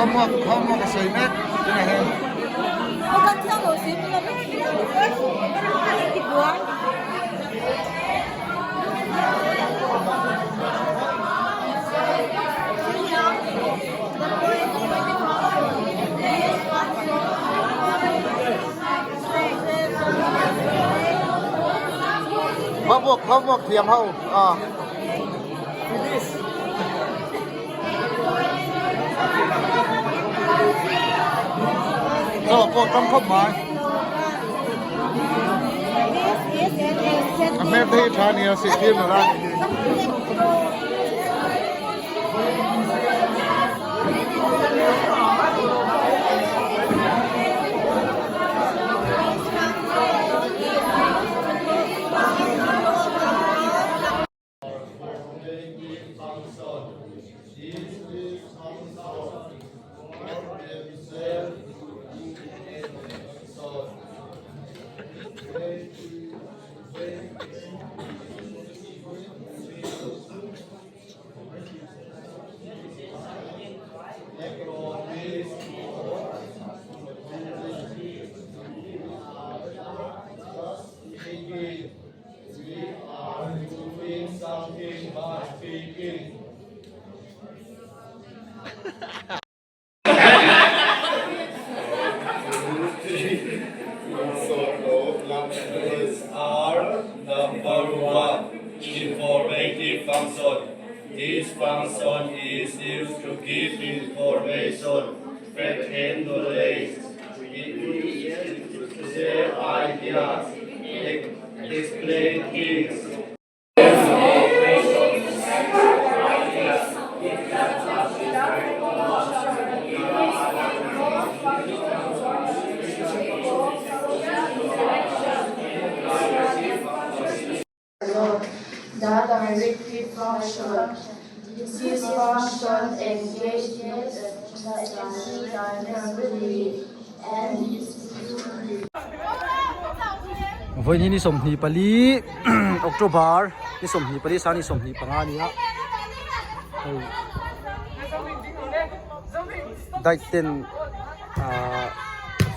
Homework homework a sawi mek tunah hian. Homework homework thiam ho a. Chaw pawh tam khawp mai. A hmel te hi tha nia sihtir nula a nih hi. This function is used to give information, fact and knowledge. It is used to share ideas, explain things. The directive function. This function engages the MC directly and Vawiin hi ni 24 October ni 24 sang ni 25 a ni a hei diet ten ah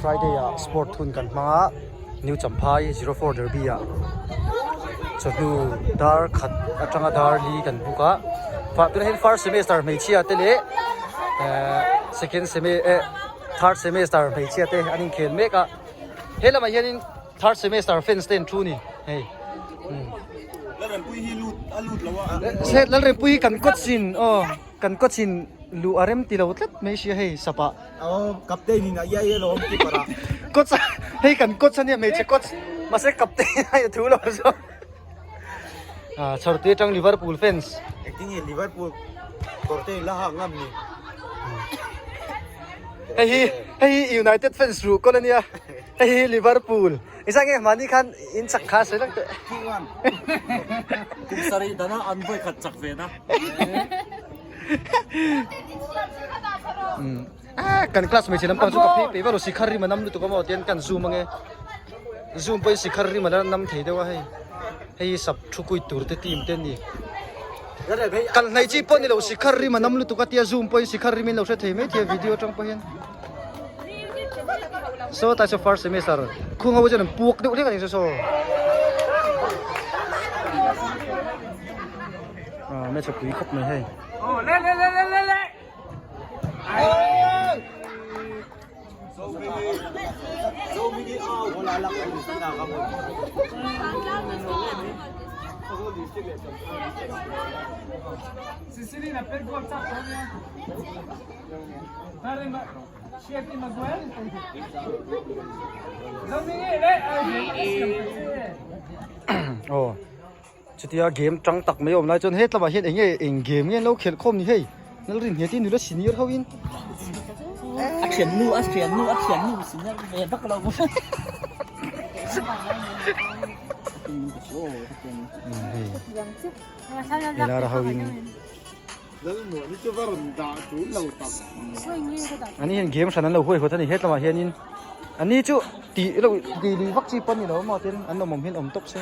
Friday ah sport hun kan hmang a. New Champhai 04 Derby ah chawhnu dar khat atanga dar li kan book a fah tunah hian first semester hmeichhia te leh ehh second seme eh third semester hmeichhia te an inkhel mek a he lamah hianin third semester fans te an thu a ni hei umm Lalrempuii hi kan coach in aw. Kan coach in luh a rem ti lo tlat mai sia hei sap ah. Aw captain in a iai alawm keeper ah. Coach hei kan coach ania hmeichhe coach mahse captain a i thu lo zawk. Ah chhawrtui atang Liverpool fans. Engtin nge Liverpool kawr te in la hak ngam ni. Hei hi hei hi United fans ruh kawl ania hei hi Liverpool. Engzah nge mahni khan in chak kha sawi lang teh. Kum sarih dana an vawi khat chak ve na. Ah kan class hmeichhe lampang chu ka phei peih vak lo sikhar rim a nam lutuk a maw tian kan zoom ange zoom pawhin sikhar rim a la nam thei deuh a hei hei hi sap thu kuit tur te team te an ni kal hnaih chi pawh a ni lo sikhar rim a nam lutuk a tia zoom pawhin sikhar rim in lo hre thei maithei a video atang pawh hian. Saw tlai saw first semester khung ho chuan an puak deuh hlek a ni saw saw ah hmeichhe pui khawp mai hei. Aw chutia game tang tak mai awm lai chuan he tlawmah hian eng nge eng game nge an lo khelh khawm ni hei Lalrin hmel te nula senior ho in a thiannu a thiannu a thiannu senior ve vak lo hei Elara ho in. Ani hian game hran an lo huai huat a ni hetlamah hianin ani chu tih lo tih lui vak chi pawh a ni lo maw tin an awm awm hian awm tawp se.